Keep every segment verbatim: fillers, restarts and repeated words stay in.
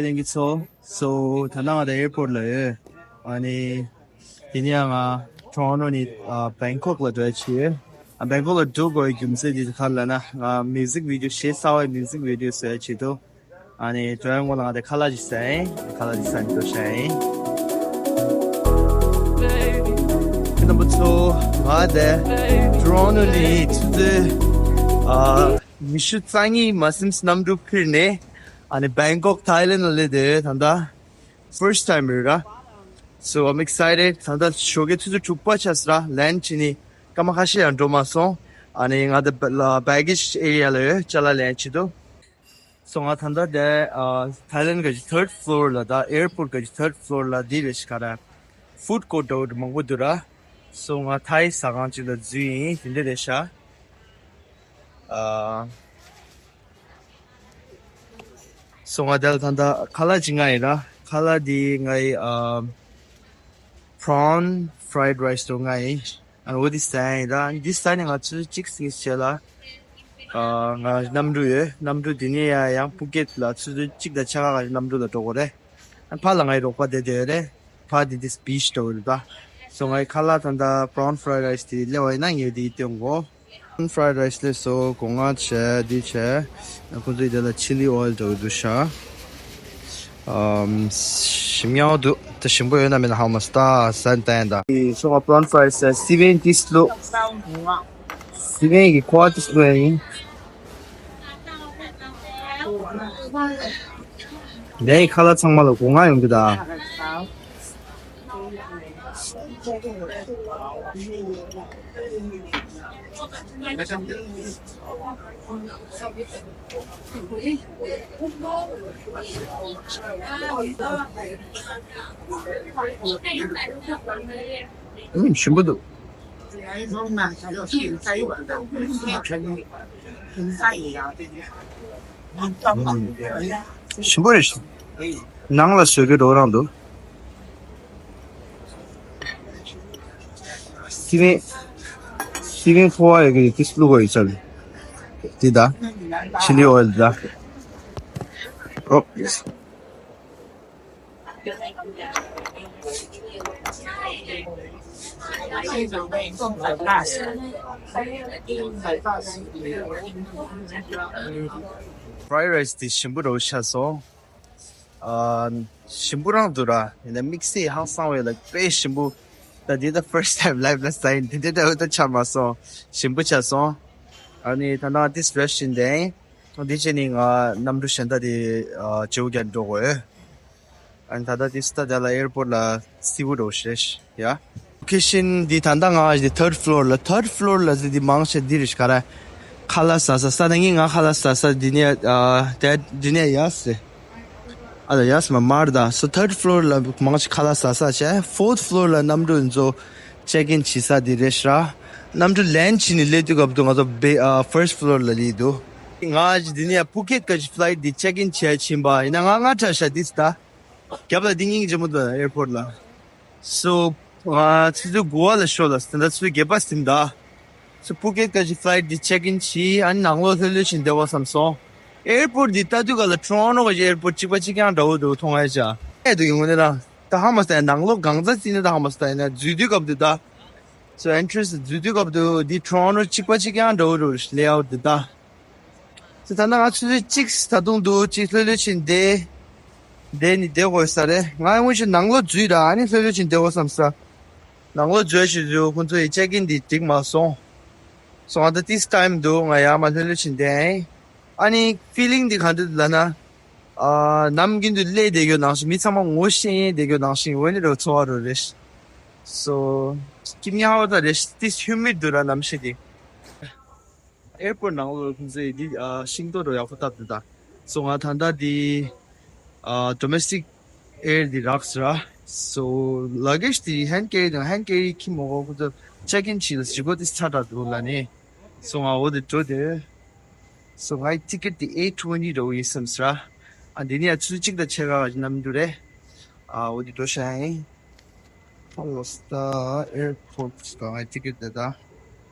ལྷན་རྒྱས་ཚོ། སོ་ད་ནང་ང་ད་ཨེར་པོར་ལ་ཡོད། ཨ་ནི་དེ་ནས་ང་ཊོ་རོན་ཊོ་ནས་ཨ་བེང་ཀོག་ལ་འགྲོ་ཡ་ཆེ་ཡོད། ཨ་བེང་ཀོག་ལ་འགྲོ་དགོས་རྒྱུ་མཚན་དེ་ག་རེ་ལབ་ན། ང་མིའུ་ཟིག་བི་ཌི་ཡོ་ཞེ་གསར་བའི་མིའུ་ཟིག་བི་ཌི་ཡོ་བཟོ་ཡ་ཆེད་དུ། ཨ་ནི་འགྲོ་ཡ་སྔོན་ལ་ང་ད་ཁ་ལག་ཅིག་ཟ་ཡིན། ཁ་ལག་ཅིག་ཟ་ནས་འགྲོ་ཤ་ཡིན། རྣམ་པ་ཚོ། ང་ད་ཊོ་རོན་ཊོ་ནས་ཆུ་ཚོད་ཨ་ཉི་ཤུ་རྩ་གཉིས་མ་ཟིན་གནམ་གྲུ་ཁུར་ནས། ཨ་ནི་བེང་ཀོག་ཐའི་ལེན་ལ་སླེབས་བསྡད་ཡོད། ད་ལྟ་first time རེད་ར། So I'm excited. ད་ལྟ་ཞོགས་ཀའི་ཆུ་ཚོད་དྲུག་པ་ཆགས་སོང་ར། ལེན་ཌ་བྱས་ནས་སྐར་མ་ཁ་ཤས་ཡང་འགྲོ་མ་སོང་། ཨ་ནི་ང་ད་བེ་ལ་བེ་གེ་ཇི་ཨེ་རི་ཡ་ལ་ཡོད། ཅ་ལག་ལེན་ཆེད་དུ། སོ་ང་ད་ལྟ་དེ་ཨ་ཐའི་ལེན་གི་ཐརཌ་ཕི་ལོར་ལ། ད་ཨེར་པོར་གི་ཐརཌ་ཕི་ལོར་ལ་འདི་རེད་ཤག་ག་རེ། ཕུཌ་ཀོརཊ་འདྲ་བོ་མང་པོ་འདུག་ར། སོ་ང་ཐའི་ཟ་ཁང་ཅིག་ལ་འཛུལ་ཡིན། དེ་འདྲ་རེད་ཤག་ཨ་སོ་ང་དེ་ལ་ད་ལྟ་ཁ་ལག་ཅིག་མངགས་ཡིན་ར། ཁ་ལག་འདི་ང་ཡི་ཨ་པྲོན་ཕ་རའེཌ་རའི་སི་འདྲ་བོ་མངགས་ཡིན། ཨ་འོ་འདི་ཟ་ཡིན་ར། འདི་ཟ་ནས་ང་ཆུ་ཚོད་གཅིག་ཟིན་བྱས་ལ། ཨ་ང་གནམ་གྲུ་ཡོད། གནམ་གྲུ་འདི་ནས་ཡ་ཡང་ཕུ་ཀེད་ལ་ཆུ་ཚོད་གཅིག་དང་ཕྱེད་ཀ་ག་གནམ་གྲུ་ལ་འགྲོ་དགོས་རེད། ཨ་ཕར་ལ་ང་ཡི་རོགས་པ་དེ་དེ་ཡོད་རེད། ཕར་འདི་འདི་བི་ཆི་འདྲ་བོ་རེད་ད། སོ་ང་ཡི་ཁ་ལག་ད་ལྟ་པྲོན་ཕ་རའེཌ་རའི་སི་དེ་སླེབས་པ་ཡིན་ན་ངས་འདི་སྟོན་གོ། པྲོན་ཕ་རའེཌ་རའི་སི་སླེབས་སོང་། སྒོ་ང་བྱས་འདི་བྱས། ཁོང་ཚོའི་དེ་ལ་ཆི་ལི་ཨོ་ཡལ་འདྲ་བོ་འདུག་ཤག་ཨམ། ཞིམ་ཡག་འདུག་ད་ཞིམ་པོ་ཡོད་ན་མེད་ན་ཧ་མ་སྟ་ཟན་ཏན་ད། སོ་ང་པྲོན་ཕ་རའེཌ་རའི་སི་སི་བན་ཏིས་ལོ། སི་བན་གི་ཁོ་ཏིས་ལོ་ཡིན། ངའི་ཁ་ལག་ཚང་མ་ལ་སྒོ་ང་ཡོང་གི་ད། ཨུམ། ཞིམ་པོ་འདུག་ཞིམ་པོ་རེད། ནང་ལ་བཟོ་རྒྱུ་འགྲོ་རང་འདུག་སི་བན། སི་བན་ཕོ་བ་ཡོད་ཀྱི་ཏིས་བླུགས་པ་ཡོད་ཚར། འདི་ད། ཆི་ལི་ཨོ་ཡལ་ད། ཨོ། ཕ་རའེཌ་རའི་སི་དེ་ཞིམ་པོ་འདྲ་བོ་ཆགས་སོང་། ཨ། ཞིམ་པོ་རང་འདུག་ར། ཡིན་ན་དམིགས་བསལ་ཧང་སང་བའི་ལ་དཔེ་ཞིམ་པོ། ད་འདི་ད་first time life ལ་ཟ་ཡིན། དེ་འདྲ་འདྲ་བོ་ད་ཆགས་མ་སོང་། ཞིམ་པོ་ཆགས་སོང་། ཨ་ནི་ད་ནང་ཏིས་རེ་སི་ཊི་ཡིན་དེ། འདི་བྱས་ནས་ང་གནམ་གྲུ་གཞན་དག་དེ་ཨ་བརྗེ་པོ་རྒྱག་འགྲོ་དགོས། ཨ་ནི་ད་ལྟ་དེ་སི་ད་ད་ལ་ཨེར་པོར་ལ་སི་བུ་རོ་ཤེས་ཡ། ལོ་ཀེ་ཤན་འདི་ད་ལྟ་ང་འདི་ཐརཌ་ཕི་ལོར་ལ། ཐརཌ་ཕི་ལོར་ལ་ཟེར་འདི་མང་ཆེ་འདི་རེད་ཤག་ག་རེ། ཁ་ལག་ཟ་ས། ས་ད་ངས་ང་ཁ་ལག་ཟ་ས་འདི་ནས་ཨ་དེ་འདི་ནས་ཡ་སེ། ཨ་ད་ཡ་སེ་མ་མར་ད། སོ་ཐརཌ་ཕི་ལོར་ལ་མང་ཆེ་ཁ་ལག་ཟ་ས་བྱས། ཕོརཐ་ཕི་ལོར་ལ་གནམ་གྲུ་ཚོ་ཅེག་ཨིན་བྱེད་ས་འདི་རེད་ཤག་གནམ་གྲུ་ལེན་ཌ་བྱས་ནས་སླེབས་དུས་སྐབས་དུ་ང་ཚོ་བེ་ཨ་ཕར་སི་ཊི་ཕི་ལོར་ལ་སླེབས་འདུག་ང་འདི་ནས་ཕུ་ཀེད་ག་ཅི་ཕི་ལའིཊ་འདི་ཅེག་ཨིན་བྱས་ཕྱིན་པ་ཡིན་ན་ང་ང་དྲག་ཤག་འདི་ད། རྒྱབ་ལ་འདི་སྙིང་རྗེ་མོ་འདུག་ཨེར་པོར་ལ། སོ། ང་ཆུ་ཚོད་དགུ་པ་ལ་ཤོར་ལ། ད་ལྟ་ཆུ་ཚོད་བརྒྱད་པ་ཟིན་ད། སོ་ཕུ་ཀེད་ག་ཅི་ཕི་ལའིཊ་འདི་ཅེག་ཨིན་བྱས། ཨ་ནི་ནང་ལོགས་ལྷོད་ལྷོད་བྱས་བསྡད་དགོས་བསམ་སོང་། ཨེར་པོར་འདི་ལྟ་དུས་ག་ལ་ཊོ་རོན་ཊོ་ག་ཅི་ཨེར་པོར་གཅིག་པ་གཅིག་རྐྱང་འདྲ་བོ་འདུག་མཐོང་ཡ་ཅག་ཨེ་འདུག་ཡིན་ངོ་ནས་ན། ད་ཧ་མ་སྟ་ཡ། ནང་ལོགས་གང་ཙམ་བརྩིས་ན་ད་ཧ་མ་སྟ་ཡ། ན་འཛུལ་དུས་སྐབས་དུ་ད། སོ་ཨེན་ཊི་རན་སི་འཛུལ་དུས་སྐབས་དུ་འདི་ཊོ་རོན་ཊོ་གཅིག་པ་གཅིག་རྐྱང་འདྲ་བོ་རུ་ལེ་ཨའུཊ་འདི་ད། སོ་ད་ནང་ང་ཆུ་ཚོད་གཅིག་ད་དུང་འདུག་གཅིག་ལྷོད་ལྷོད་བྱས་བསྡད། བསྡད་ནི་བསྡད་དགོས་ས་རེད། ང་དངོས་གཞི་ནང་ལོགས་འཛུལ་ར། ཨ་ནི་ལྷོད་ལྷོད་བྱས་བསྡད་དགོས་བསམ་ས། ནང་ལོགས་འཛུལ་ཞུ་འཛུལ་ཁོང་ཚོ་ཡི་ཅེག་ཨིན་འདི་འགྲིག་མ་སོང་། སོ་ང་ད་ཏིས་ཊའིམ་འདུག་ང་ཡར་མར་ལྷོད་ལྷོད་བྱས་བསྡད། ཨ་ནི་ཕི་ལིང་འདི་ག་འདྲ་ལབ་ན། ཨ་ནམ་རྒྱུན་དུ་སླེབས་བསྡད་རྒྱུ་ནང་བཞིན་མི་ཚང་མ་ངོ་ཤེས་བསྡད་རྒྱུ་ནང་བཞིན་འོ་ནི་རུ་ཚོར་བ་རུ་རེད། སོ་སྐྱིད་ཉག་པ་ད་རེད། ཏིས་ཧིའུ་མིཌ་འདུག་ར་ནམ་ཞིག་འདི། ཨེར་པོར་ནང་ལོགས་ལ་ཁོང་ཚོས་འདི་ཨ་ཤིང་ཏོག་རོ་ཡག་པོ་བཏབ་འདུག་ད། སོ་ང་ད་ལྟ་འདི་ཨ་ཌོ་མེ་སི་ཊིག་ཨེར་འདི་རག་སོང་ར། སོ་ལ་གེ་ཇི་འདི་ཧེན་ཌི་ཀེ་རི་དང་ཧེན་ཌི་ཀེ་རི་འཁྱེར་མ་དགོས། ཁོང་ཚོ་ཅེག་ཨིན་བྱས་ལ་བཞི་པོ་འདི་ཚ་དྲག་འདུག་ལབ་ནས། སོ་ང་འོ་འདི་འགྲོ་དེ། སོ་ངའི་ཊི་ཀེ་ཊི་འདི་ཨེ་ཊི་ཊུ་ཝེན་ཊི་འདྲ་བོ་ཡིན་བསམ་སོང་ར། ཨ་འདི་ནས་ཡ་ཆུ་ཚོད་གཅིག་དང་ཕྱེད་ཀ་ག་ཅི་གནམ་གྲུ་རེད། ཨ་འོ་འདི་འགྲོ་ཤ་ཡིན། ཧ་ལོ་སི་ད་ཨེར་པོརཊ་ད་ང་ཊི་ཀེ་ཊི་དེ་ད།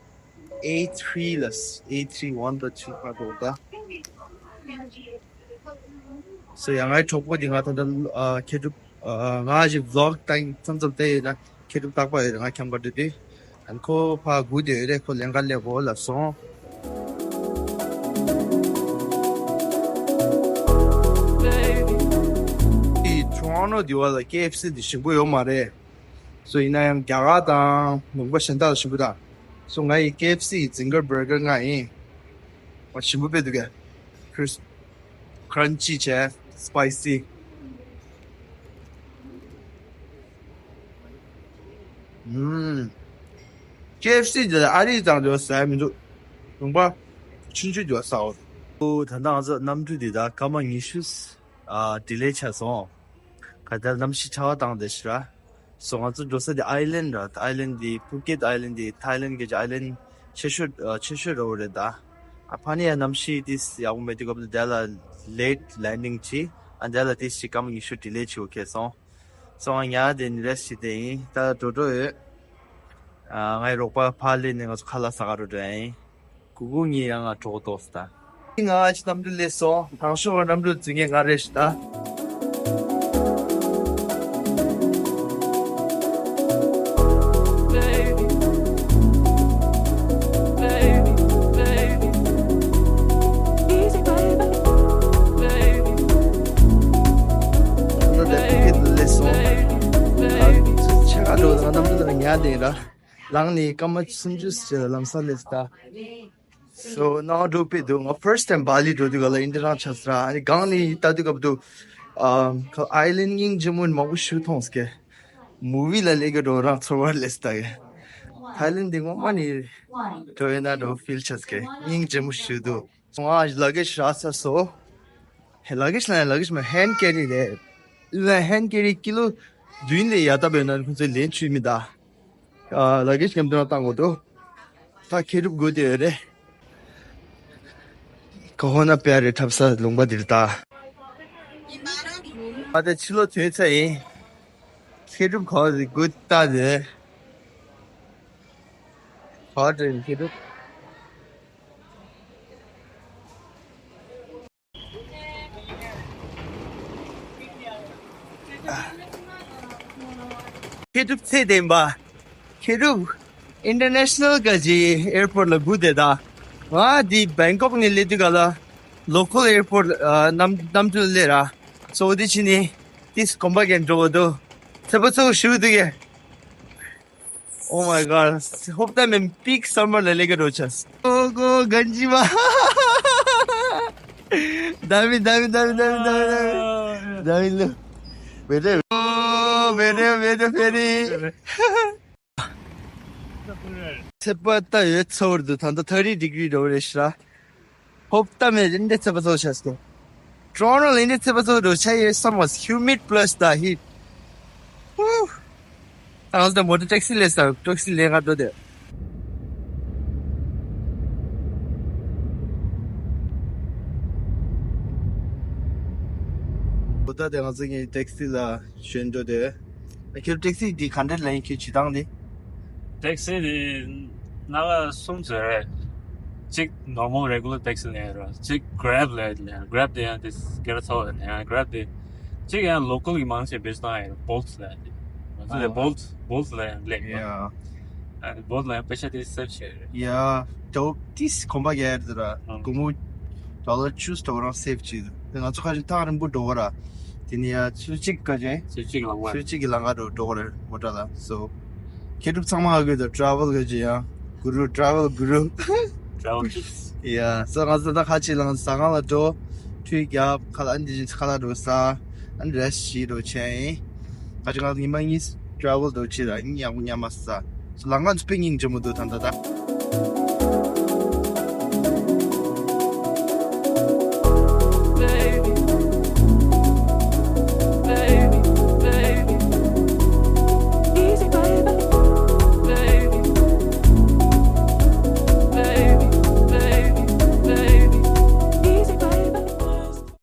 ཨེ་ཐི་རི་ལ། ཨེ་ཐི་རི་ཝན་དང་ཊུ་ཕར་འགྲོ་ད། སོ་ཡ་ངའི་གྲོགས་པོ་འདི་ང་ད་ལྟ་མཁས་གྲུབ་ང་ཞིག་vlog་བཏང་མཚམས་མཚམས་བལྟས་ཡོད་ན་མཁས་གྲུབ་རྟག་པར་ཡོད་རེད། ང་འཁྱམ་ག་འགྲོ་དུས་ཨན་ཁོ་ཕར་སྒུག་བསྡད་ཡོད་རེད། ཁོ་ལེན་ག་སླེབས་འོ་ལབ་སོང་། ཨི་Toronto་འདི་བ་ལ་K F C་འདི་ཞིམ་པོ་ཡོད་མ་རེད། སོ་ཡིན་ན་ཡང་རྒྱ་གར་དང་ལུང་པ་གཞན་དག་ལ་ཞིམ་པོ་དང་། སོ་ང་ཡི་K F C་ཡི་Zinger Burger་ང་ཡིན། ཞིམ་པོ་དཔེ་འདུག་གས། Crisp, crunchy་བྱས་spicy། ཨུམ། K F C་འདི་ལ་ཨ་རིའི་ཙང་འདྲ་ཟ་ཡ་མི་འདུག་ལུང་པ་ཆུང་ཆུང་འདྲ་ཟ་འོ། ད་ལྟ་ང་ཚོ་གནམ་གྲུ་འདི་ད་སྐར་མ་ཉི་ཤུ་ཨ་delay་ཆགས་སོང་། ག་ད་གནམ་གཤིས་ཆར་པ་བཏང་བསྡད་ཤག་ར། སོ་ང་ཚོ་འགྲོ་ས་དེ་island་ར། island་དེ་Phuket island་དེ་Thailand་གི་island་ཆེ་ཤོས་ཨ་ཆེ་ཤོས་རེད་ད། ཨ་ཕ་ནི་ཡ་གནམ་གཤིས་དེ་ཡག་པོ་མེད་དུས་སྐབས་དེ་ལ་late landing་བྱས། ཨ་དེ་ལ་དེ་ཞིག་སྐར་མ་ཉི་ཤུ་delay་བྱས་འོ་ཁེལ་སོང་། སོ་ང་ཉལ་དེ་rest་བྱས་དེ་ཡིན། ད་འགྲོ་འགྲོ་ཡོད། ཨ་ངའི་རོགས་པ་ཕར་སླེབས་ནས་ང་ཚོ་ཁ་ལག་ཟ་ག་འགྲོ་འགྲོ་ཡིན། གུ་གུ་ངའི་ཡང་ང་གྲོགས་ཏོག་ད། ང་ཅི་གནམ་གྲུ་སླེབས་སོང་། དང་ཤོག་གནམ་གྲུ་འཛུལ་མཁན་ང་རེད་ཤག་ད། གནམ་གྲུ་སླེབས་སོང་། ཨ་ཆེ་ག་འགྲོ་ད་གནམ་གྲུ་ལ་ཉལ་བསྡད་ར། ལངས་ནས་སྐར་མ་སུམ་ཅུ་ཙམ་ལམ་སང་སླེབས་སོང་ད། སོ་ནང་འགྲོ་དཔེ་འདུག་ང་first time་བྷ་ལི་འགྲོ་དུས་ག་ལ་ཨིན་དེ་རང་ཆགས་སོང་ར། ཨ་ནི་སྒང་ནས་ལྟ་དུས་སྐབས་དུ་ཨ་island་སྙིང་རྗེ་མོ་མང་པོ་ཞིག་མཐོང་སྐད། movie་ལ་སླེབས་ཀྱི་འགྲོ་རང་ཚོར་བ་སླེབས་སོང་ད་གི། Thailand་འདི་ངོ་མ་ནི་འགྲོ་ཡོད་ན་འགྲོ་feel་ཆགས་སྐད་སྙིང་རྗེ་མོ་ཞིག་འདུག་ང་luggage་རག་ཚར་སོང་། ཧེ་luggage་ལ་luggage་མ་hand carry་རེད། ལ་hand carry་ཀི་ལོ་བདུན་ལས་ཡར་བཏབ་ཡོད་ན་ཁོང་ཚོས་ལེན་བཅུག་མི་གདའ། ཨ་luggage་མཉམ་དུ་ན་བཏང་དགོས་འདུག་ད་མཁས་གྲུབ་སྒུག་བསྡད་ཡོད་རེད། ཁོ་ཧོ་ན་པེ་རེ་འཁྲབ་ས་ལུང་པ་འདིར་ད། ཨ་ད་ཕྱི་ལོགས་ཐོན་ཚར་ཡིན། མཁས་གྲུབ་ག་པར་སྒུག་ལྟ་དེ། ག་པར་འགྲོ་ཡིན་མཁས་གྲུབ། མཁས་གྲུབ་ཚེ་བརྟན་པ། མཁས་གྲུབ་international་ག་ཅིག་airport་ལ་སྒུག་བསྡད་ད། ང་འདི་Bangkok་ནས་སླེབས་དུས་ག་ལ་local airport་ཨ་གནམ་གནམ་གྲུ་སླེབས་ར། སོ་འདི་ཕྱི་ནས་ཏིས་གོམ་པ་རྒྱག་འགྲོ་གི་འདུག་ཚེ་པ་ཚོ་ཞུ་འདུག་གས། Oh my god. ཧོབ་ཏ་མེན་peak summer་ལ་ལེ་ག་རོ་ཆས། ཨོ་གོ་གན་ཇི་མ། ད་མི་ད་མི་ད་མི་ད་མི་ད་མི་ད་མི་ལུ། བེ་རེ། ཨོ་བེ་རེ་བེ་རེ་བེ་རེ། ཚེ་པ་ལྟ་ཡོད་ཚོར་དུ་ད་ལྟ་thirty degree་རོ་རེ་ཤ། ཧོབ་ཏ་མེ་ཨིན་དེ་ཚེ་པ་ཚོ་ཆས་ཏོ། Toronto་ལ་ཨིན་དེ་ཚེ་པ་ཚོ་རོ་ཆ་ཡེ་some was humid plus the heat. Woo. ང་ཚོ་ད་མོ་ཊ་ཊེག་སི་ལས་ས་ཊེག་སི་ལས་ང་འགྲོ་དེ། ཁོ་ད་དེ་ང་ཚོ་གི་ཊེག་སི་ལ་ཞོན་འགྲོ་དེ། ཁྱོད་ཊེག་སི་འདི་ག་འདྲ་ལེན་ཁྱོད་བྱེད་སྟངས་འདི། ཊེག་སི་འདི་སྣ་ཁ་གསུམ་ཟེར་རེད། གཅིག་normal regular taxi་ལེན་ར། གཅིག་Grab་ལེན་ལེན། Grab་དེ་ཡང་དེ་སྐད་ཚོ་ལེན་ཡང་Grab་དེ། གཅིག་ཡང་local་གི་མང་ཆེ་བེད་སྤྱོད་བཏང་ཡང་Bolt་ལེན་དེ། ང་ཚོ་ལས་Bolt Bolt་ལེན་ལེན་ཡ། Bolt་ལེན་པེ་ཤ་དེ་སེབ་བྱེད་རེད་ཡ། ཏོ་ཏིས་གོམ་པ་རྒྱག་ཡར་དུ་ར་སྒོར་མོ་dollar་choose་ཏོ་རང་སེབ་བྱེད་དེ། ང་ཚོ་ཁ་ཅིག་ཐག་རིང་པོ་འགྲོ་བ་ར། དེ་ནས་ཡ་ཚུལ་གཅིག་ག་ཅན། ཚུལ་གཅིག་ལ་ཚུལ་གཅིག་གི་ལམ་ཁ་འགྲོ་འགྲོ་བ་རེད་མོ་ཊ་ལ། སོ། མཁས་གྲུབ་ཚང་མ་ཧ་གོ་ད་travel་ག་ཅན་ཡང་གུ་རུ་travel་གུ་རུ། travel་ཡ་སོ་ང་ཚོ་ད་ཁ་ཅིག་ལ་ཟ་ཁང་ལ་འགྲོ། ཁྲུས་རྒྱབ་ཁ་ལ་ཨན་དི་ཅིག་ཁ་ལ་འགྲོ་ས། ཨན་rest་བྱེད་འགྲོ་ཆེན་ཡིན། ཁ་ཅིག་ང་ཉི་མ་གཉིས་travel་འགྲོ་ཆེ་ད་ཨིན་ཡག་པོ་ཉམས་མ་ས། སོ་ལམ་ཁ་ཚོ་དཔེ་སྙིང་རྗེ་མོ་འདུག་ད་ད་ད།